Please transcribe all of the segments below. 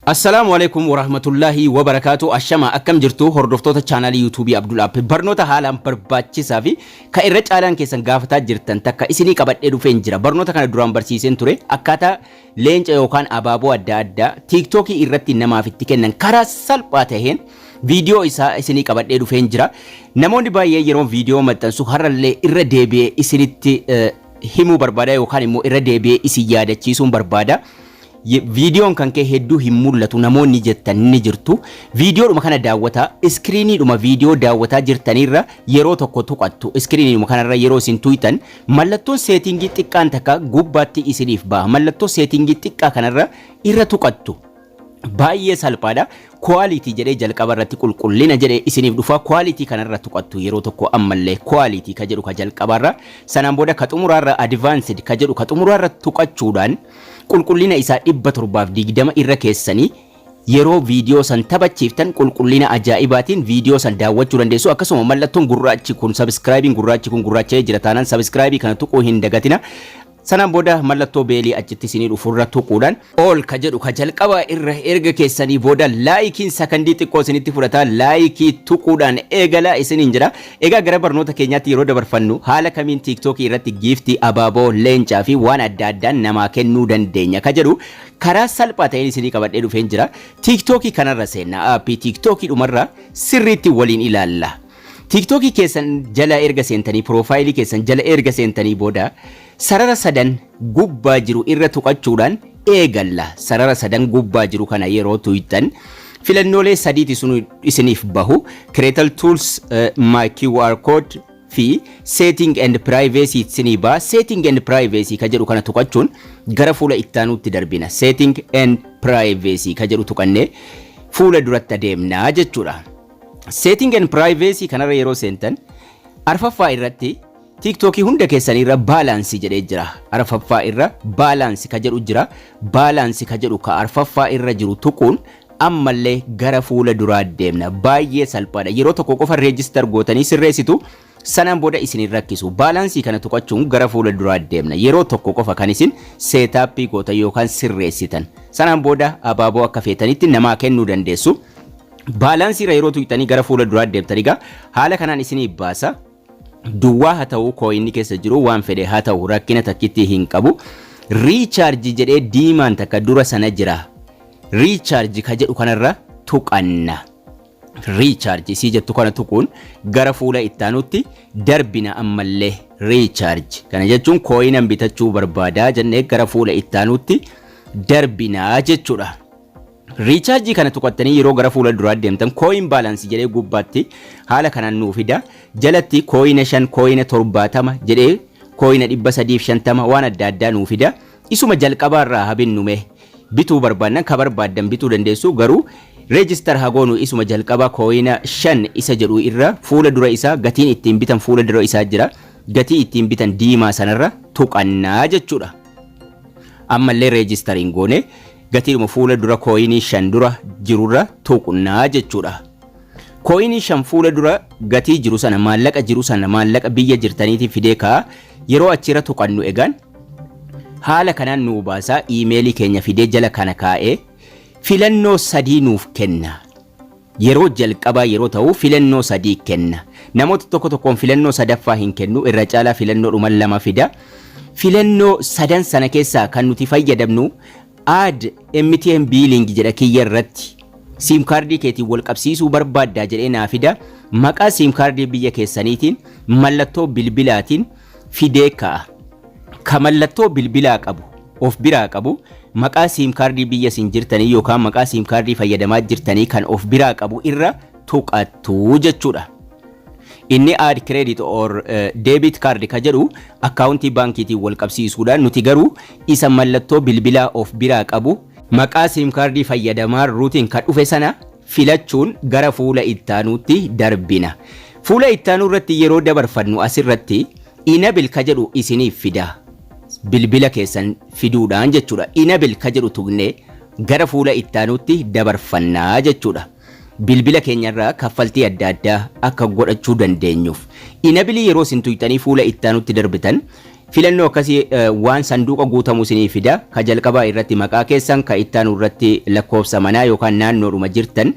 Assalaamu alaikum warahmatullaahi wabarakaatu. Ashama, akkam jirtu hordoftoota chaanaalii yuutuubii Abdul App? Barnoota haalaan barbaachisaa fi kan irra caalaan keessan gaafataa jirtan takka isinii qabadhee dhufeen jira. Barnoota kana duraan barsiiseen ture. Akkaataa leenca yookaan abaaboo adda addaa tiiktookii irratti namaaf itti kennan karaa salphaa taheen viidiyoo isaa isinii qabadhee dhufeen jira. Namoonni baay'ee yeroo viidiyoo maxxansu har'allee irra deebi'ee isinitti himuu barbaada yookaan immoo irra deebi'ee isin yaadachiisuun barbaada. Viidiyoon kan kee hedduu hin mul'atu namoonni jettan ni jirtu. Viidiyoodhuma kana daawwataa, iskiriiniidhuma viidiyoo daawwataa jirtanirra yeroo tokko tuqattu. Iskiriiniidhuma kanarra yeroo isin tuytan mallattoon seetingii xiqqaan takka gubbaatti isiniif baha. Mallattoo seetingii xiqqaa kanarra irra tuqattu. Baay'ee salphaadha. Quality jedhee jalqaba irratti qulqullina jedhee isiniif dhufa. Quality kanarra tuqattu yeroo tokko ammallee, quality ka jedhu ka jalqabaarra. Sanaan booda ka xumuraarra, advanced ka jedhu ka xumuraarra tuqachuudhaan qulqullina isaa 720 irra keessanii yeroo viidiyoo san taphachiiftan qulqullina ajaa'ibaatiin viidiyoo san daawwachuu dandeessu. Akkasuma mallattoon gurraachi kun, subscribeiin gurraachi kun gurraacha'ee jira taanaan, subscribe kana tuquu hin dagatina. Sanaan booda mallattoo bellii achitti isinii dhufurra tuquudhaan all ka jedhu ka jalqaba irra erga keessanii booda likeiin sakandii xiqqoo isinitti fudhata, like tuquudhaan eegala isiniin jira. Egaa gara barnoota keenyaatti yeroo dabarfannu, haala kamiin tiiktookii irratti gift, abaaboo, leencaa fi waan adda addaan namaa kennuu dandeenya ka jedhu karaa salphaa ta'een isinii qabadhee dhufeen jira. Tiiktookii kanarra seenna, aappii tiiktookii dhumarra sirriitti waliin ilaalla. Tiiktookii keessan jala erga seentanii, piroofaayilii keessan jala erga seentanii booda sarara sadan gubbaa jiru irra tuqachuudhaan eegalla. Sarara sadan gubbaa jiru kana yeroo tuytan filannoolee sadiiti sun isiniif bahu. Creator Tools, My QR Code fi Setting and Privacy isinii baha. Setting and Privacy ka jedhu kana tuqachuun gara fuula ittaanuutti darbina. Setting and Privacy ka jedhu tuqannee fuula duratti adeemnaa jechuudha. Setting and Privacy kanarra yeroo seentan arfaffaa irratti tiiktookii hunda keessaniirra balance jedhee jira. Arfaffaa irra balance ka jedhu jira. Balance ka jedhu ka arfaffaa irra jiru tuquun ammallee gara fuula duraa deemna. Baay'ee salphaadha. Yeroo tokko qofa register gootanii sirreessitu, sanaan booda isin hin rakkisu. Balance kana tuqachuun gara fuula duraa deemna. Yeroo tokko qofa kan isin setup gootan yookaan sirreessitan. Sanaan booda abaaboo akka feetanitti namaa kennuu dandeessu. Balance irra yeroo tuqxanii gara fuula duraa deemtan egaa haala kanaan isinii baasa. Duwwaa haa ta'u, coinni keessa jiru waan fedhe haa ta'u, rakkina takkitti hin qabu. Recharge jedhee diimaan takka dura sana jira. Recharge ka jedhu kanarra tuqanna. Recharge isii jettu kana tuquun gara fuula ittaanutti darbina ammallee. Recharge kana jechuun coinan bitachuu barbaadaa jennee gara fuula ittaanutti darbinaa jechuudha. Recharge kana tuqattanii yeroo gara fuula duraa deemtan coin balance jedhee gubbaatti haala kanaan nuu fida. Jalatti coina 5, coina 70 jedhee, coina 350 waan adda addaa nuu fida. Isuma jalqabaarraa habinnume bituu barbaannan ka barbaaddan bituu dandeessu, garuu register hagoonu isuma jalqabaa coina 5 isa jedhu irra fuula dura isaa gatiin ittiin bitan fuula dura isaa jira. Gatii ittiin bitan diimaa sanarra tuqannaa jechuudha. Ammallee registeriin goone gatiidhuma fuula dura coin 5 dura jirurra tuqnaa jechuudha. Coin 5 fuula dura gatii jiru sana, maallaqa jiru sana, maallaqa biyya jirtaniitii fidee ka'a. Yeroo achirra tuqannu egaan haala kanaan nuu baasaa, iimeelii keenya fidee jala kana kaa'ee filannoo sadii nuuf kenna. Yeroo jalqabaa yeroo ta'u filannoo sadii kenna. Namoota tokko tokkoon filannoo sadaffaa hin kennu, irra caalaa filannoodhuma lama fida. Filannoo sadan sana keessaa kan nuti fayyadamnu add MTN billing jedha kiyya irratti. SIM card keetiin wal qabsiisuu barbaaddaa jedhee naa fida. Maqaa SIM card biyya keessaniitiin mallattoo bilbilaatiin fidee ka'a. Ka mallattoo bilbilaa qabu of biraa qabu, maqaa SIM card biyya isin jirtanii yookaan maqaa SIM card fayyadamaa jirtanii kan of biraa qabu irra tuqattu jechuudha. Inni add credit or debit card ka jedhu akkaawuntii baankiitiin wal qabsiisuudhaan, nuti garuu isa mallattoo bilbilaa of biraa qabu, maqaa SIM card fayyadamaa ruutiin kan dhufe sana filachuun gara fuula ittaanuutti darbina. Fuula ittaanuu irratti yeroo dabarfannu asirratti enable ka jedhu isiniif fida. Bilbila keessan fiduudhaan jechuudha. Enable ka jedhu tuqnee gara fuula ittaanuutti dabarfannaa jechuudha. Bilbila keenyarraa kaffaltii adda addaa akka godhachuu dandeenyuuf. Enable yeroo isin tuqxanii fuula ittaanutti darbitan Filannoo akkasii waan sanduuqa guutamu isinii fida. Ka jalqabaa irratti maqaa keessan, ka ittaanu irratti lakkoofsa manaa yookaan naannoodhuma jirtan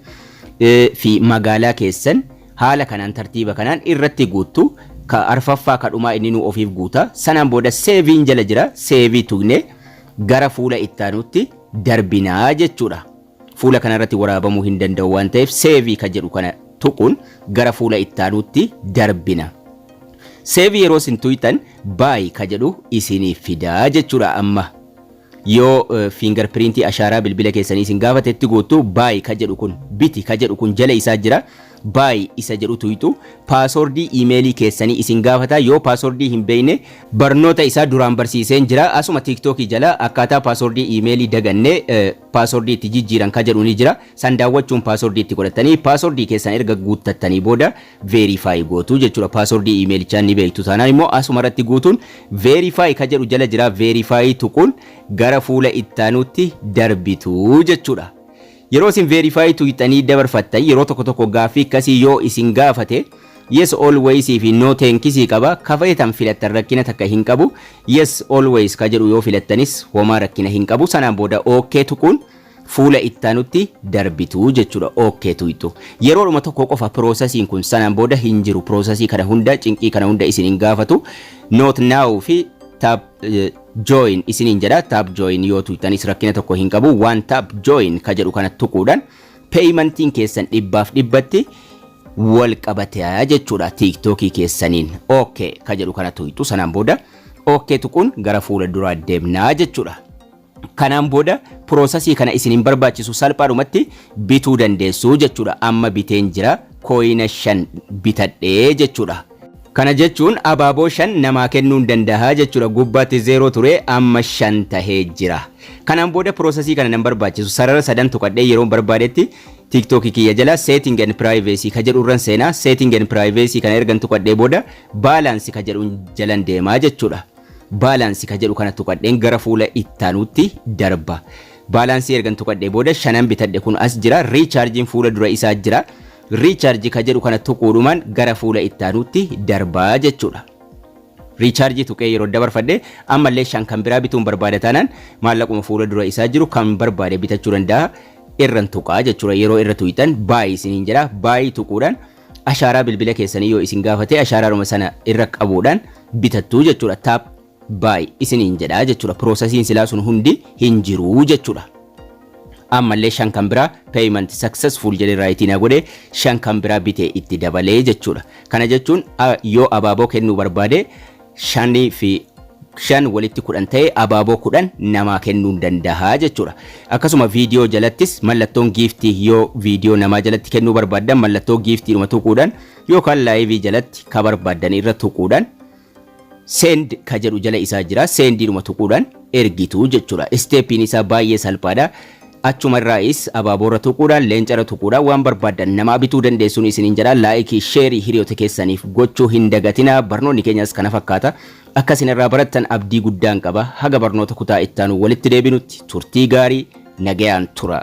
fi magaalaa keessan haala kanaan tartiiba kanaan irratti guuttu. Ka arfaffaa ka dhumaa inni nu ofiif guuta. Sanaan booda saveiin jala jira. Save tuqne gara fuula ittaanutti darbinaa jechuudha. Fuula kanarratti waraabamuu hin danda'u waan ta'eef, save ka jedhu kana tuquun gara fuula ittaanutti darbina. Save yeroo isin tuytan, buy ka jedhu isiniif fidaa jechuudha amma. Yoo fingerprintii, ashaaraa bilbila keessanii isin gaafatetti guuttu. Buy ka jedhu kun, biti ka jedhu kun jala isaa jira. Buy isa jedhu tuytu. Passwordii iimeelii keessanii isin gaafata. Yoo passwordii hin beekne, barnoota isaa duraan barsiiseen jira. Asuma TikTokii jala akkaataa passwordii iimeelii daganne passwordii itti jijjiiran ka jedhu ni jira. San daawwachuun passwordii itti godhatanii, passwordii keessan erga guuttattanii booda verify gootu jechuudha. Passwordii iimeelichaa ni beektu taanaan immoo asuma irratti guutuun verify ka jedhu jala jira. Verify tuquun gara fuula ittaanutti darbitu jechuudha. Yeroo isin verify tuqxanii dabarfattan, yeroo tokko tokko gaaffii akkasii yoo isin gaafate, yes always fi no thanks qaba. Kafeetan filattan rakkina takka hin qabu. Yes always ka jedhu yoo filattanis homaa rakkina hin qabu. Sanaan booda okay tuquun fuula ittaanutti darbitu jechuudha. Okay tuqxu. Yeroodhuma tokko qofa processiin kun, sanaan booda hin jiru. Processii kana hunda, cinqii kana hunda isin hin gaafatu. Not now fi tap join isiniin jedha. Tap join yoo tuqxanis rakkina tokko hin qabu. Waan tap join ka jedhu kana tuquudhaan paymentiin keessan 100% wal qabataa jechuudha TikTokii keessaniin. Okay ka jedhu kana tuqxu. Sanaan booda okay tuquun gara fuula duraa deemnaa jechuudha. Kanaan booda processii kana isin hin barbaachisu, salphaadhumatti bituu dandeessu jechuudha. Amma biteen jira, coina 5 bitadhee jechuudha. Kana jechuun abaaboo 5 namaa kennuu danda'a jechuudha. Gubbaatti 0 ture, amma 5 tahee jira. Kanaan booda processii kana nan barbaachisu. Sarara sadan tuqadhee yeroo barbaadetti TikTokii kiyya jala setting and privacy ka jedhu irran seenaa. Setting and privacy kana ergan tuqadhee booda balance ka jedhu jalan deemaa jechuudha. Balance ka jedhu kana tuqadheen gara fuula ittaanutti darba. Balance ergan tuqadhee booda shanan bitadhe kun as jira. Rechargeiin fuula dura isaa jira. Recharge ka jedhu kana tuquudhumaan gara fuula ittaanutti darbaa jechuudha. Recharge tuqee yeroo dabarfadhe, ammallee 5 kan biraa bituun barbaada taanaan, maallaquma fuula dura isaa jiru kan barbaade bitachuu danda'a. Irran tuqaa jechuudha. Yeroo irra tuqxan buy isiniin jedha. Buy tuquudhaan ashaaraa bilbila keessanii yoo isin gaafate, ashaaraadhuma sana irra qabuudhaan bitattuu jechuudha. Tap buy isiniin jedha jechuudha. Processiin silaa sun hundi hin jiru jechuudha. Ammallee 5 kan biraa payment successful jedhe, right na godhe, 5 kan biraa bitee itti dabalee jechuudha. Kana jechuun yoo abaaboo kennuu barbaade, shanii fi 5 walitti 10 ta'e, abaaboo 10 namaa kennuu danda'a jechuudha. Akkasuma viidiyoo jalattis mallattoon giftii, yoo viidiyoo namaa jalatti kennuu barbaaddan, mallattoo giftiidhuma tuquudhaan yookaan live jalatti ka barbaaddan irra tuquudhaan send ka jedhu jala isaa jira. Sendiidhuma tuquudhaan ergitu jechuudha. Stepiin isaa baay'ee salphaadha. Achuma irraayis abaaboorra tuquudhaan, leencara tuquudhaan waan barbaaddan namaa bituu dandeessuun isiniin jedha. Like, share hiriyoota keessaniif gochuu hin dagatina. Barnoonni keenyas kana fakkaata. Akka isin irraa barattan abdii guddaan qaba. Haga barnoota kutaa ittaanu walitti deebinutti turtii gaarii, nagayaan tura.